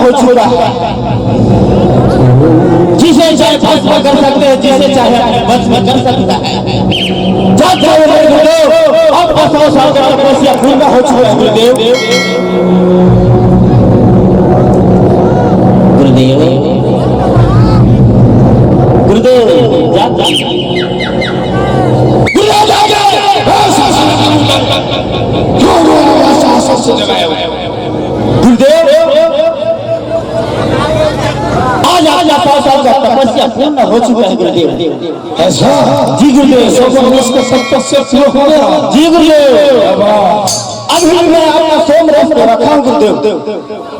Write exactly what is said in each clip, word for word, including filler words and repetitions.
हो चुका है। जिसे चाहे भस्म कर सकते हैं, जिसे चाहे अपने वश में कर सकता है। जब जाओ मेरे गुरुदेव, अब सौ साल का तपस्या पूर्ण हो चुका है गुरुदेव। गुरुदेव, गुरुदेव, जा, जा। गुरुदेव, जा, जा। गुरुदेव, आज आपका सौ साल का तपस्या पूर्ण हो चुका है गुरुदेव। ऐसा? जी गुरुदेव। सौ वर्ष का तपस्या पूरा हो गया। जी गुरुदेव। अब ही मैं अपना सोम रस को रखा हूँ गुरुदेव।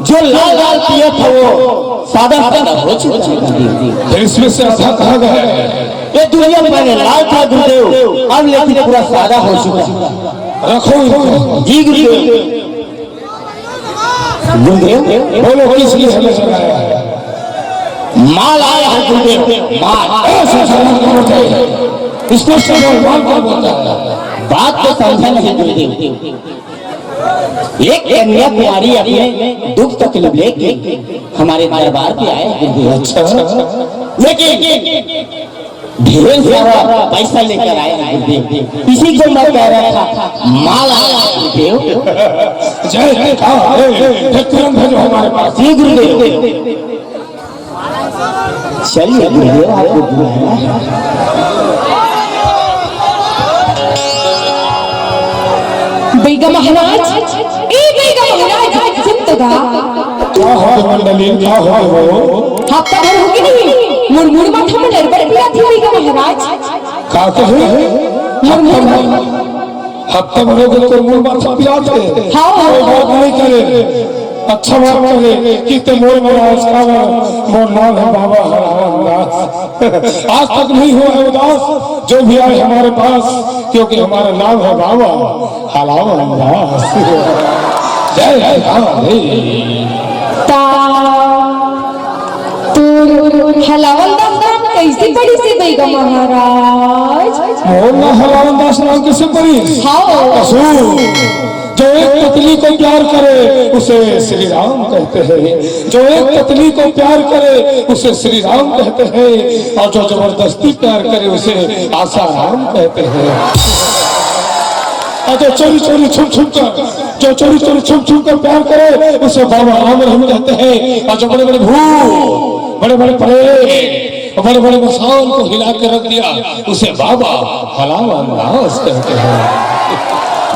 जो लाल लाल पिया था वो सादा सादा हो चुका है गुरुदेव। फिर इसमें से आधा कहाँ गया? ये दुनिया में पहले लाल था गुरुदेव, अब लेकिन पूरा सादा हो चुका है। रखो इनको। जी गुरुदेव। गुरुदेव, बोलो, किस लिए हमें जगाया है? माल आया है गुरुदेव, माल। ऐसे सवाल करो थे। इसको सवाल माल क्या बोलता है? बात तो समझा नहीं गुरुदेव। एक कन्या प्यारी अपने दुख तकलीफ लेके हमारे दरबार पे आए हैं गुरुदेव। अच्छा। लेकिन ढेर सारा पैसा लेकर आए हैं गुरुदेव। इसी को मैं कह रहा था, माल आया है गुरुदेव। जय, जय, हाँ, हे, हे, तुरंत भेजो हमारे पास। जी गुरुदेव। चलिए गुरुदेव, आपको बुलाया है। बैगा महाराज, ए बैगा महाराज, सुन तो गा। का हो मंडली, का हो वो? हफ्ता भर हो गे नहीं, मोर मुड़ माथा में लड़बड़ पिया थी बैगा महाराज। का कहे? मोर मुड़ हफ्ता भर हो गे तोर मुड़ माथा पिया थे। हाँ। कोई बात नहीं करे, अच्छा बात करे कि ते मोर मनावस काबर, मोर नाम है बाबा हराम दास। आज तक नहीं हुआ है उदास जो भी आए हमारे पास, क्योंकि हमारा नाम है बाबा हलावन दास। जय राधे। ता तू हलावन दास नाम कैसे पड़ी से बैगा महाराज? मोर ना हलावन दास नाम कैसे पड़ी? हाँ। असू। जो एक पत्नी को प्यार करे, उसे श्री राम कहते हैं। जो एक पत्नी को प्यार करे, उसे श्री राम कहते हैं। और जो जबरदस्ती प्यार करे, उसे आसाराम कहते हैं। और जो चोरी चोरी छुप छुप कर, जो चोरी चोरी छुप छुप कर प्यार करे, उसे बाबा राम रहम कहते हैं। और जो बड़े बड़े भूत, बड़े बड़े प्रेत, बड़े बड़े मसान को हिला के रख दिया, उसे बाबा हलावन दास कहते हैं।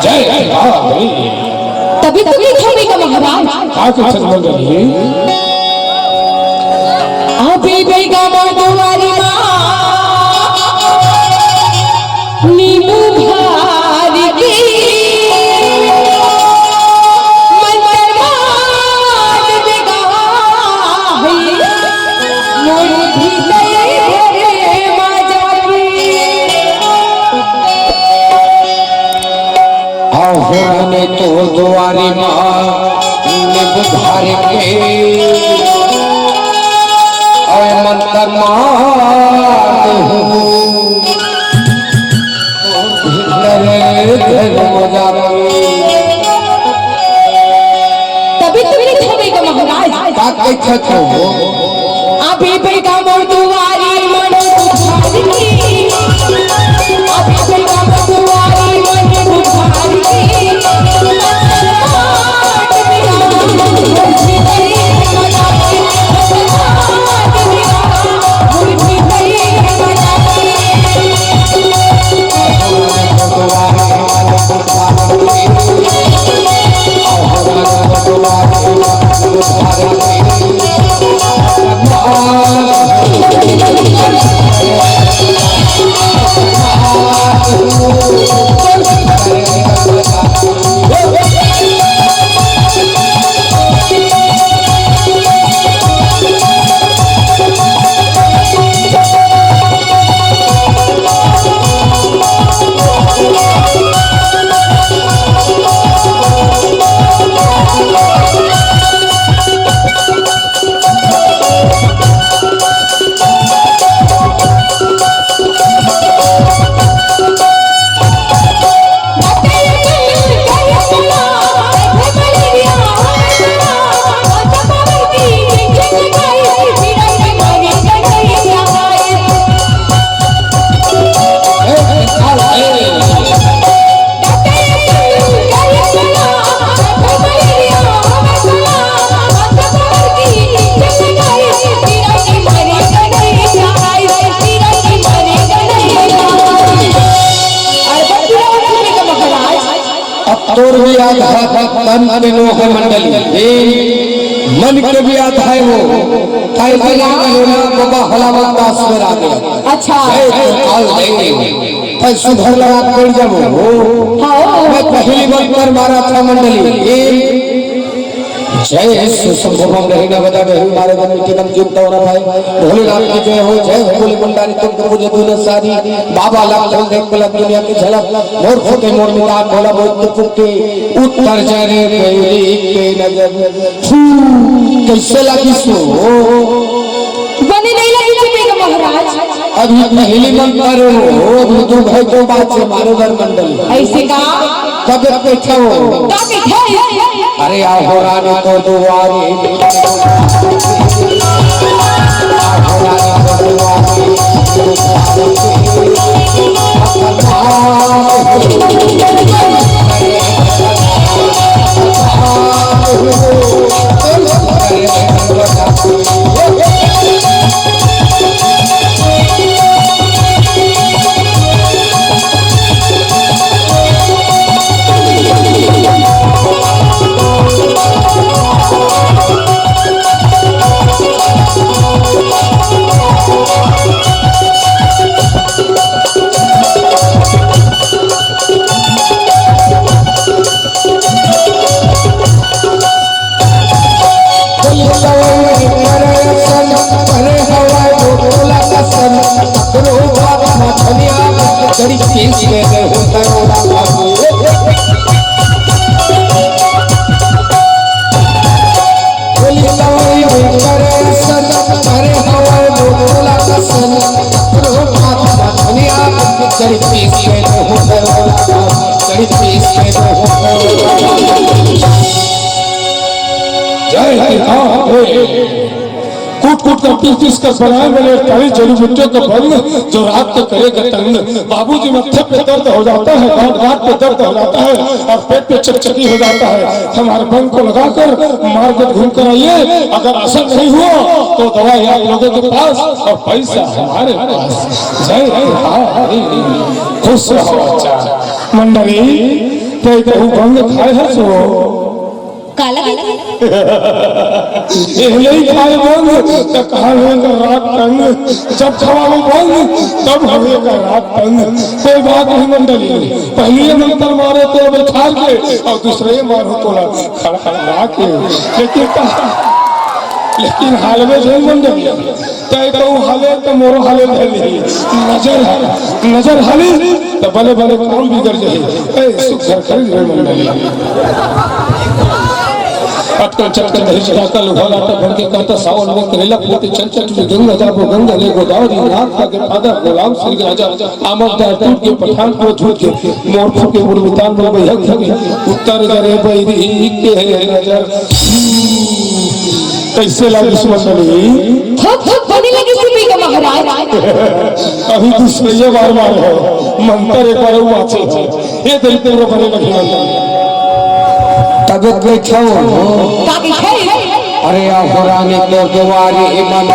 जय राधे। तभी तो नहीं था बैगा महाराज। हाँ, कुछ मंडली। अभी बैगा मोर दुआरी माँ, नींबू धार की मंतर मार बैगा है। मोर भीतर घरे मा जाके। आहो रानी तोर दुआरी माँ, नींबू धार के, ओए मंतर मार हूँ। भीतर घर मा जाके। तभी तो नहीं था बैगा महाराज। का कहे था वो? अभी बैगा मोर दुआरी मन बुझारी की। अभी बैगा मोर दुआरी मन बुझारी की। भी आधा तन के नोहे मंडली, ए, मन के भी आधा हे वो। काहे कि ना करो ना, बाबा हलावत दास में आ गया। अच्छा। जय तो काल देंगे। पर सुधर लगा पड़ जाओ। हाँ। मैं पहली बार पर मारा था मंडली, ए, जय सुसंभवम नहीं न बदा नहीं मारे बन मिट्टी बन जीव तो ना भाई। भोलेनाथ की जय हो, जय हो भोले भंडारी तुम तो मुझे दूर सारी। बाबा लाख खोल दे कुल दुनिया की झलक। मोर फूटे मोर मितान भोला बोल के फूटे। उत्तर जरे गैरी के नजर। फू, कैसे लगी सो? बने नहीं लगी जी बेटा महाराज। अभी पहली मंत्र हो, अभी दो भाई दो बात से मारो घर मंडल। ऐसे का? तब एक बैठा हो। का बैठा है? अरे आओ रानी को दुआरी। जय हो। कूट कूट कर पीस पीस कर बनाए बने अड़तालीस जड़ी बूटियों का भंग, जो रात को करेगा तंग। बाबूजी, माथे पे दर्द हो जाता है, गांठ गांठ पे दर्द हो जाता है और पेट पे चकचकी हो जाता है। हमारे भंग को लगाकर मार्केट घूम कर आइए, अगर असर नहीं हुआ तो दवाई आप लोगों के पास और पैसा हमारे पास। जय हो। खुश रहो बच्चा। मंडली, ते कहूँ भंग खाए है सो? काला? ए नहीं खाए भंग, त कहाँ होएगा रात तंग? जब खवाओ भंग, तब होएगा रात तंग। कोई बात नहीं मंडली, पहले मंत्र मारो तो बैठा के और दूसरे मारो तो खड़ा खड़ा के। लेकिन, लेकिन हाल में जो मंडली, तय कहूँ हाले त मोरो हाले धली। नजर, नजर हाली त बले बले काम बिगड़ जाही। ए, सुख घर खरीद रे मंडली। अटकन चटकन दही चढ़ा कर लुभाला त भर के कहता सावन में करेला पोते चंचल तुझे गंगा जाबो गंगा ले गोदावरी नाथ का के फादर गुलाम सिंह राजा। आमद दार टूट के पठान को झूठ के मोर फूके मुड़ मितान में बैहक फूके। उत्तर करे बैरी के नजर। कैसे लागिस मंडली? थोक थोक बने लगिस बेटा महाराज। अभी दूसरे ये बार मार हो। मंत्र एक बार बाचे। ये दिल पूरा बने लगे। तबियत बैठो। का बैठे? अरे आहो रानी तो दुआरी मन।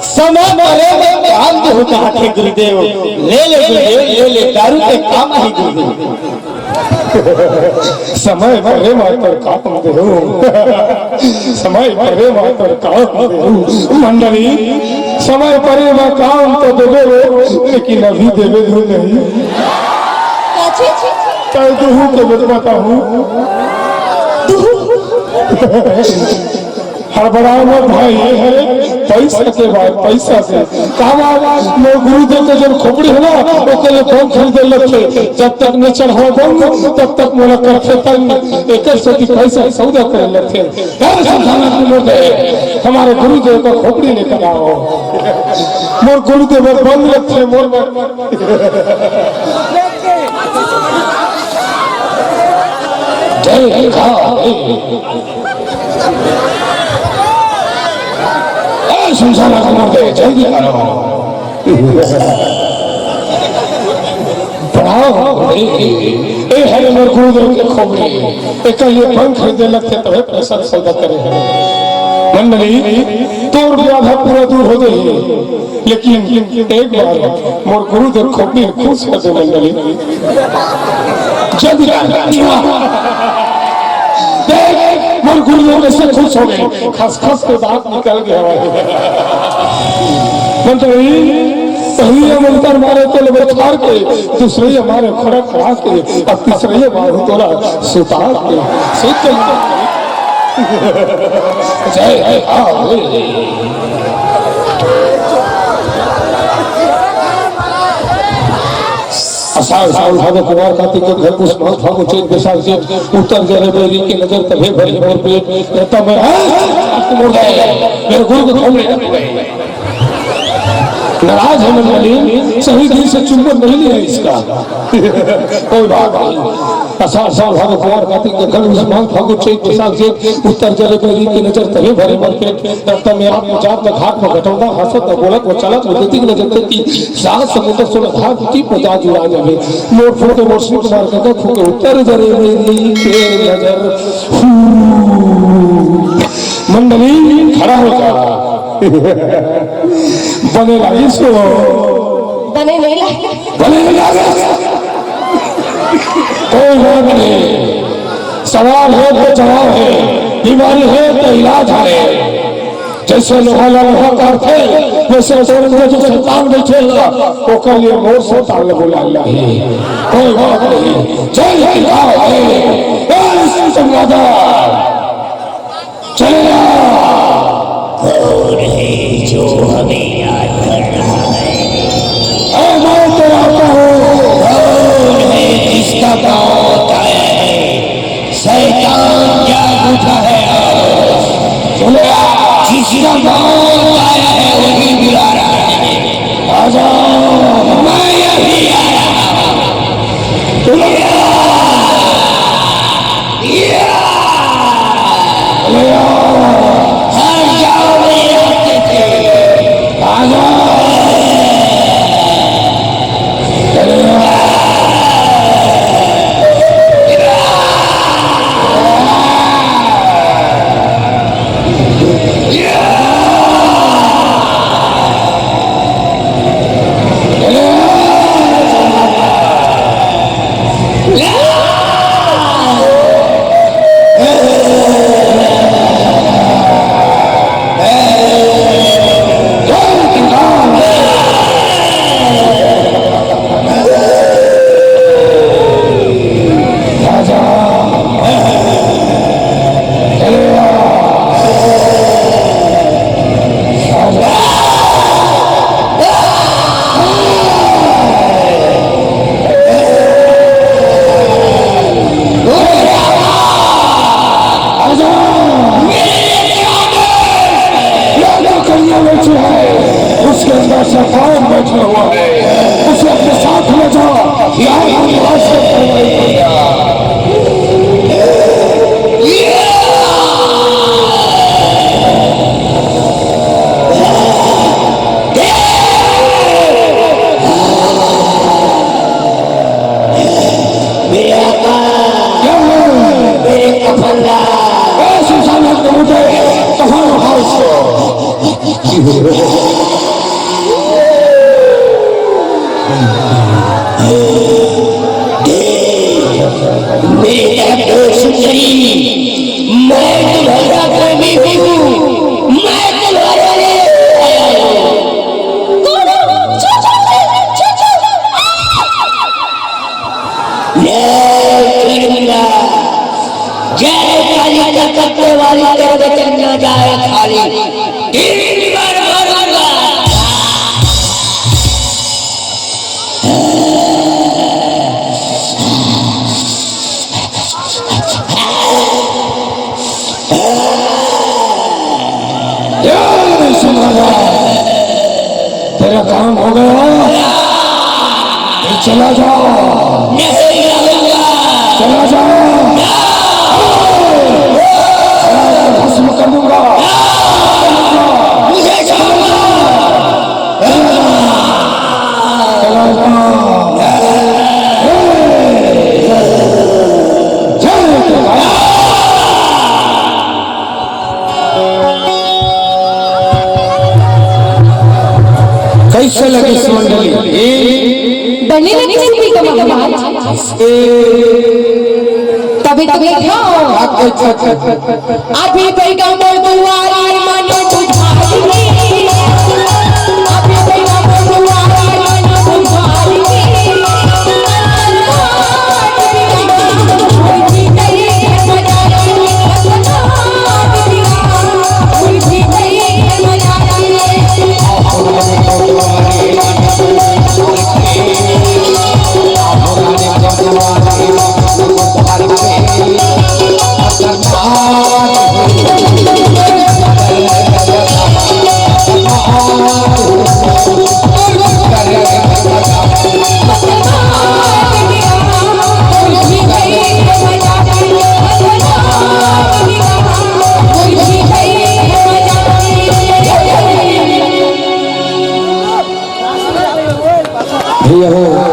समय मरे में ध्यान देहु कहा थे गुरुदेव। ले ले गुरुदेव, ले ले, दारू के काम आही गुरुदेव। समय परे मा तोर काम देहूं। समय परे मा तोर काम देहूं। मंडली, समय परे मा काम तो देबे रे, लेकिन अभी देबे धुन नहीं। काची? कल दुहू के बेटवा का हूँ। दुहू। हड़बड़ाओ मत भाई, ये है पैसा के बात, पैसा से। का बात? मोर गुरुदेव के जब खोपड़ी है ना, ओकर लिए बम खरीदे लगथे। जब तक नहीं चढ़ाओ बम, तब तक मोला करथे तंग। एकर सेती पैसा सौदा करे लगथे। अरे समझाना तुम लोग है, हमारे गुरुदेव का खोपड़ी लेकर आओ। मोर गुरुदेव बम लगथे, मोर जय हा। ए, शमशान आक्रमण के जल्दी करो। बढ़ाओ। ए, ए, हरे मोर गुरुदेव के खोपड़ी। एकर लिए बम खरीदे लगथे, तभे पैसा सौदा करे हरे। मंडली, तोर भी आधा पूरा दूर हो जाही। लेकिन एक बार मोर गुरुदेव खोपड़ी खुश कर दे मंडली। जल्दी कर। देख, मोर गुरुदेव कैसे खुश हो गए, खसखस के दांत निकल गए हमारे। मंडली, पहली मंत्र मारे तो लबरछार के, दूसरे हमारे खड़ा खड़ा के, अब तीसरे बाबू तोला सुतार के। सुत के जय हे। आषाढ़ सावन भादो कुवार कार्तिक अघ्घन पूस माघ फागुन चैत बैसाख जेठ, उतर जरे बैरी के नजर तभे भरे मोर पेट। रता मैं मोर गए, मेरे गुरु को थोपड़ी लग गई। नाराज है मंडली, सही दिल से चुंबन नहीं लिया इसका। कोई बात नहीं। आषाढ़ सावन भादो कुवार कार्तिक अघ्घन पूस माघ फागुन चैत बैसाख जेठ, उतर जरे बैरी के नजर तभे भरे मोर पेट। तब तब मैं आप जात में घाट में घटौंदा हंसत बोलत वो चलत वो देती नजर देती सात समुद्र सुन धार की पजा जुड़ा जावे। मोर फूके मोर शिव कुमार का फूके उतर जरे बैरी के नजर। हू। मंडली खड़ा हो जा। बने लागिस। बने नहीं लागिस। बने नहीं लागिस। कोई बात नहीं। सवाल है तो जवाब है, बीमारी है तो इलाज है। जैसे लोहा ला लोहा काटथे, वैसे तोर अंदर जो शैतान बैठे हे, ओकर लिए मोर शैतान ला बुला लाही। कोई बात नहीं। जय हिंद, जय हिंद। ए, विष्णु चमगादड़। चले आ। कौन है जो हमें याद कर रहा है? ए, मैं तो आता हूँ। कौन है जिसका मौत आया है? शैतान जाग उठा है। आओ। बोले, जिसका मौत आया है, वही बुला रहा है। आ जाओ। मैं यही आया हूँ। बोले, उसके अंदर शैतान बैठा हुआ है, उसे अपने साथ ले जाओ। मेरे आका, मेरे कफन ला। ए, शमशान घाट के मुद्दे, कफन उठाओ इसको। दे, खाली करके चलना जाए खाली। तीन बार मारूंगा। जय सिंह महाराज, तेरा काम हो गया, फिर चला जाओ। नहीं रहूंगा। चला जाओ। भस्म कर दूंगा। मुझे छोड़ो। चला जाओ। जय जय। कैसे लगे सुमंडली? बने लगे सुपीता महाराज। ए, तभी तो बैठा हो। अभी बैठा मोर दुआरी मन बुझारी। अभी बैठा मोर दुआरी मन बुझारी। भैया हो,